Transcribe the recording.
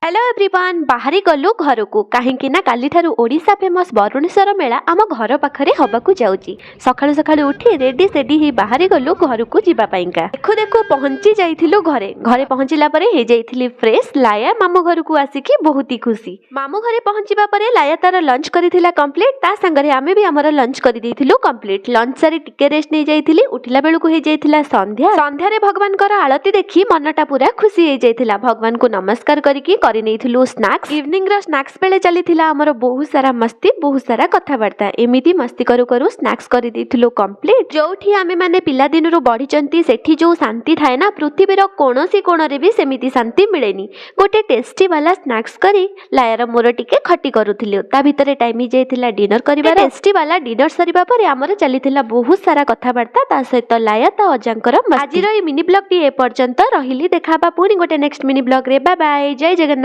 Hello everyone, ବାହାରି ଗଲୁ ଘରକୁ, କାହିଁକି ନା କାଲିଠାରୁ ଓଡ଼ିଶା ଫେମସ୍ ବରୁଣେଶ୍ୱର ମେଳା ଆମ ଘର ପାଖରେ ହେବାକୁ ଯାଉଛି। ସକାଳୁ ସକାଳୁ ଉଠି ରେଡ଼ି ସେଡ଼ି ହେଇ ବାହାରି ଗଲୁ ଘରକୁ ଯିବା ପାଇଁକା। ଦେଖୁ ଦେଖୁ ପହଞ୍ଚି ଯାଇଥିଲୁ ଘରେ। ଘରେ ପହଞ୍ଚିଲା ପରେ ହେଇଯାଇଥିଲି ଫ୍ରେଶ୍। ଲାୟା ମାମୁଁ ଘରକୁ ଆସିକି ବହୁତ ହି ଖୁସି। ମାମୁଁ ଘରେ ପହଞ୍ଚିବା ପରେ ଲାୟା ତାର ଲଞ୍ଚ କରିଥିଲା କମ୍ପ୍ଲିଟ୍। ତା ସାଙ୍ଗରେ ଆମେ ବି ଆମର ଲଞ୍ଚ କରିଦେଇଥିଲୁ କମ୍ପ୍ଲିଟ୍। ଲଞ୍ଚ ସାରି ଟିକେ ରେଷ୍ଟ ନେଇଯାଇଥିଲି। ଉଠିଲା ବେଳକୁ ହେଇଯାଇଥିଲା ସନ୍ଧ୍ୟା। ସନ୍ଧ୍ୟାରେ ଭଗବାନଙ୍କର ଆଳତି ଦେଖି ମନଟା ପୁରା ଖୁସି ହେଇଯାଇଥିଲା। ଭଗବାନଙ୍କୁ ନମସ୍କାର କରିକି କରିନେଇଥିଲୁ ସ୍ନାକ୍ସ। ଇଭିନିଂର ସ୍ନାକ୍ସ ବେଳେ ଚାଲିଥିଲା ଆମର ବହୁତ ସାରା ମସ୍ତି, ବହୁତ ସାରା କଥାବାର୍ତ୍ତା। ଏମିତି ମସ୍ତି କରୁ କରୁ ସ୍ନାକ୍ସ କରିଦେଇଥିଲୁ କମ୍ପ୍ଲିଟ୍। ଯୋଉଠି ଆମେ ମାନେ ପିଲାଦିନରୁ ବଢିଛନ୍ତି, ସେଠି ଯୋଉ ଶାନ୍ତି ଥାଏ ନା, ପୃଥିବୀର କୌଣସି କୋଣରେ ବି ସେମିତି ଶାନ୍ତି ମିଳେନି। ଗୋଟେ ଟେଷ୍ଟି ବାଲା ସ୍ନାକ୍ସ କରି ଲାୟାର ମୋର ଟିକେ ଖଟି କରୁଥିଲୁ। ତା ଭିତରେ ଟାଇମ୍ ହେଇଯାଇଥିଲା ଡିନର କରିବାର। ଟେଷ୍ଟି ବାଲା ଡିନର ସରିବା ପରେ ଆମର ଚାଲିଥିଲା ବହୁତ ସାରା କଥାବାର୍ତ୍ତା, ତା ସହିତ ଲାୟା ତା ଅଜାଙ୍କର ମସ୍ତି। ଆଜିର ଏଇ ମିନି ବ୍ଲଗଟି ଏ ପର୍ଯ୍ୟନ୍ତ ରହିଲି। ଦେଖା ହବା ପୁଣି ଗୋଟେ ନେକ୍ସଟ ମିନି ବ୍ଲଗରେ। ବାଏ ବାଏ, ଜୟ ଜଗନ୍ନାଥ।